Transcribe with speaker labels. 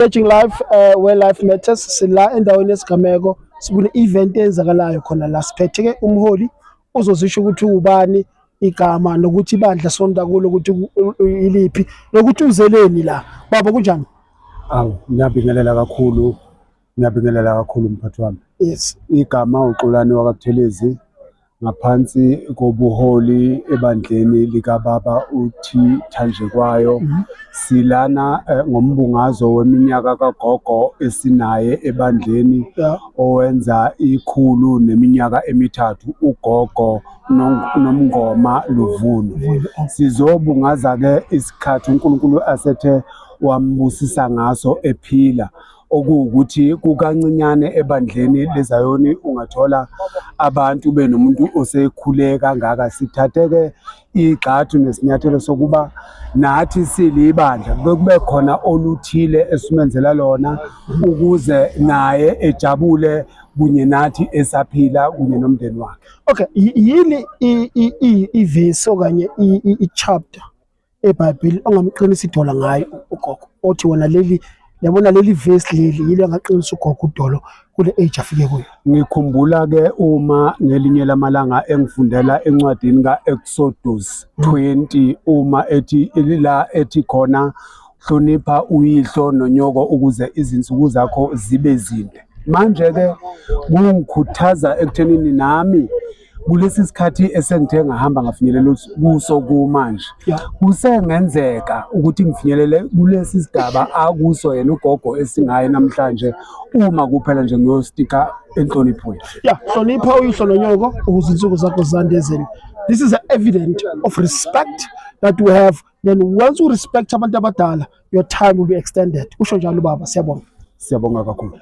Speaker 1: Engaging Life, where life matters. Sila endaweni yesigameko, sibune event eyenzakalayo khona la. Siphethe ke umholi uzozisho ukuthi ubani igama nokuthi ibandla sonta kulo ukuthi iliphi nokuthi uzeleni la. Baba, kunjani?
Speaker 2: Awu, ngiyabingelela kakhulu, ngiyabingelela kakhulu, mphathi wami.
Speaker 1: Yes.
Speaker 2: Igama uXolani wakaButhelezi, ngaphansi kobuholi ebandleni likababa uthi Thanjekwayo. Silana ngombungazo weminyaka kagogo esinaye ebandleni owenza 103 ugogo Nomngoma Luvuno. Sizobungaza ke isikhathi uNkulunkulu asethe wambusisa ngaso ephila, okuwukuthi kukancinyane ebandleni leZayoni ungathola abantu benomuntu osekhule kangaka. Sithathe-ke igxathu nesinyathelo sokuba nathi silibandla kube kube khona oluthile esimenzela lona ukuze naye ejabule kunye nathi esaphila kunye nomndeni wakhe.
Speaker 1: Okay, yini ivesi okanye i-chapter eBhayibheli ongamqinisa idolo ngayo ugogo, othi wena leli, yabona leli vesi leli yilo angaqinisa ugogo udolo kule age afike kuyo?
Speaker 2: Ngikhumbula ke uma ngelinye lamalanga engifundela encwadini kaExodus 20, uma ethi la ethi khona, "Hlonipha uyihlo nonyoko ukuze izinsuku zakho zibe zinde." Manje ke kungikhuthaza ekuthenini nami kulesi sikhathi esengithe ngahamba ngafinyelela kuso kumanje, kusengenzeka ukuthi ngifinyelele kulesi sigaba akuso yena ugogo esingaye namhlanje, uma kuphela nje ngiyostika enhloniphweni.
Speaker 1: Yeah, hlonipha uyihlo nonyoko ukuze insuku zakho zande ezweni. This is evident of respect that we have. Then once you respect abantu abadala, your time will be extended. Usho njalo baba, siyabonga.
Speaker 2: Siyabonga kakhulu.